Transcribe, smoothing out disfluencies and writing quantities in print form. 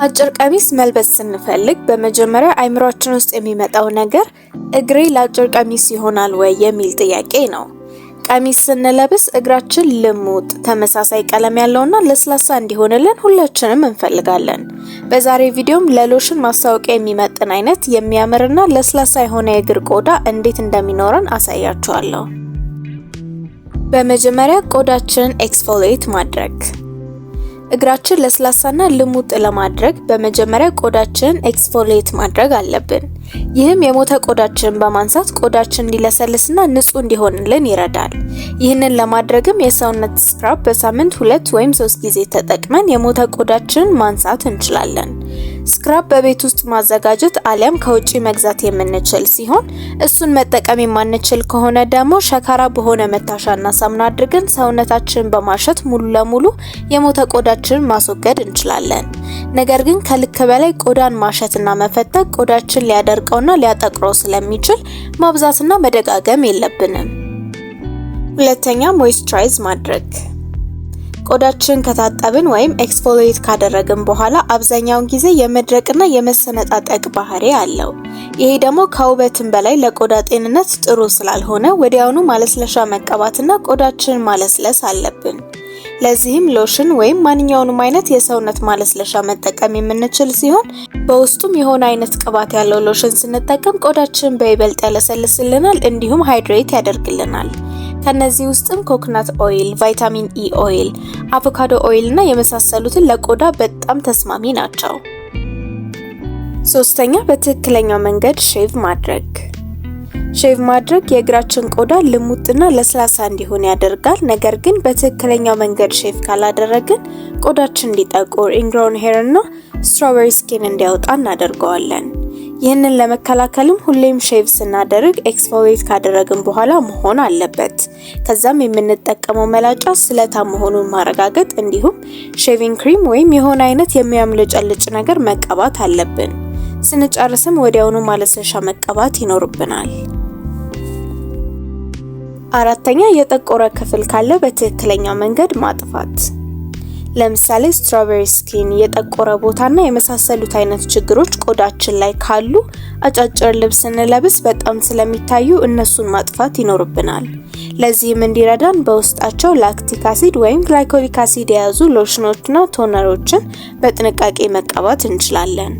አጭር ቀሚስ መልበስ ስንፈልግ በመጀመሪያ አይምሯችን ውስጥ የሚመጣው ነገር እግሬ ለአጭር ቀሚስ ይሆናል ወይ የሚል ጥያቄ ነው። ቀሚስ ስንለብስ እግራችን ልሙጥ፣ ተመሳሳይ ቀለም ያለውና ለስላሳ እንዲሆንልን ሁላችንም እንፈልጋለን። በዛሬ ቪዲዮም ለሎሽን ማስታወቂያ የሚመጥን አይነት የሚያምርና ለስላሳ የሆነ የእግር ቆዳ እንዴት እንደሚኖረን አሳያችኋለሁ። በመጀመሪያ ቆዳችንን exfoliate ማድረግ። እግራችን ለስላሳና ልሙጥ ለማድረግ በመጀመሪያ ቆዳችንን exfoliate ማድረግ አለብን። ይህም የሞተ ቆዳችንን በማንሳት ቆዳችን እንዲለሰልስና ንጹህ እንዲሆንልን ይረዳል። ይህንን ለማድረግም የሰውነት scrub በሳምንት 2 ወይም 3 ጊዜ ተጠቅመን የሞተ ቆዳችንን ማንሳት እንችላለን። Scrub በቤት ውስጥ ማዘጋጀት አሊያም ከውጪ መግዛት የምንችል ሲሆን፣ እሱን መጠቀም የማንችል ከሆነ ደግሞ ሸካራ በሆነ መታሻና ሳሙና አድርገን ሰውነታችንን በማሸት ሙሉ ለሙሉ የሞተ ቆዳችንን ማስወገድ እንችላለን። ነገር ግን ከልክ በላይ ቆዳን ማሸትና መፈተግ ቆዳችን ሊያደርቀውና ሊያጠቁረው ስለሚችል ማብዛትና መደጋገም የለብንም። ሁለተኛ፣ moisturize ማድረግ። ቆዳችን ከታጠብን ወይም exfoliate ካደረግን በኋላ አብዛኛውን ጊዜ የመድረቅና የመሰነጣጠቅ ባህሪ አለው። ይሄ ደግሞ ከውበትም በላይ ለቆዳ ጤንነት ጥሩ ስላልሆነ ወዲያውኑ ማለስለሻ መቀባትና ቆዳችንን ማለስለስ አለብን። ለዚህም ሎሽን ወይም ማንኛውንም አይነት የሰውነት ማለስለሻ መጠቀም የምንችል ሲሆን፣ በውስጡም የሆነ አይነት ቅባት ያለው ሎሽን ስንጠቀም ቆዳችንን በይበልጥ ያለሰልስልናል፣ እንዲሁም hydrate ያደርግልናል። ከነዚህ ውስጥም coconut oil፣ vitamin E oil፣ avocado oil እና የመሳሰሉትን ለቆዳ በጣም ተስማሚ ናቸው። ሶስተኛ፣ በትክክለኛው መንገድ shave ማድረግ። Shave ማድረግ የእግራችን ቆዳ ልሙጥና ለስላሳ እንዲሆን ያደርጋል። ነገር ግን በትክክለኛው መንገድ shave ካላደረግን ቆዳችን እንዲጠቁር፣ ingrown hair እና strawberry skin እንዲያወጣ እናደርገዋለን። ይህንን ለመከላከልም ሁሌም shave ስናደርግ exfoliate ካደረግን በኋላ መሆን አለበት። ከዛም የምንጠቀመው መላጫ ስለታም መሆኑን ማረጋገጥ፣ እንዲሁም shaving cream ወይም የሆነ አይነት የሚያምለጨልጭ ነገር መቀባት አለብን። ስንጨርስም ወዲያውኑ ማለስለሻ መቀባት ይኖርብናል። አራተኛ፣ የጠቆረ ክፍል ካለ በትክክለኛው መንገድ ማጥፋት። ለምሳሌ strawberry skin፣ የጠቆረ ቦታና የመሳሰሉት አይነት ችግሮች ቆዳችን ላይ ካሉ አጫጭር ልብስ ስንለብስ በጣም ስለሚታዩ እነሱን ማጥፋት ይኖርብናል። ለዚህም እንዲረዳን በውስጣቸው lactic acid ወይም glycolic acid የያዙ ሎሽኖችና toner ኦችን በጥንቃቄ መቀባት እንችላለን።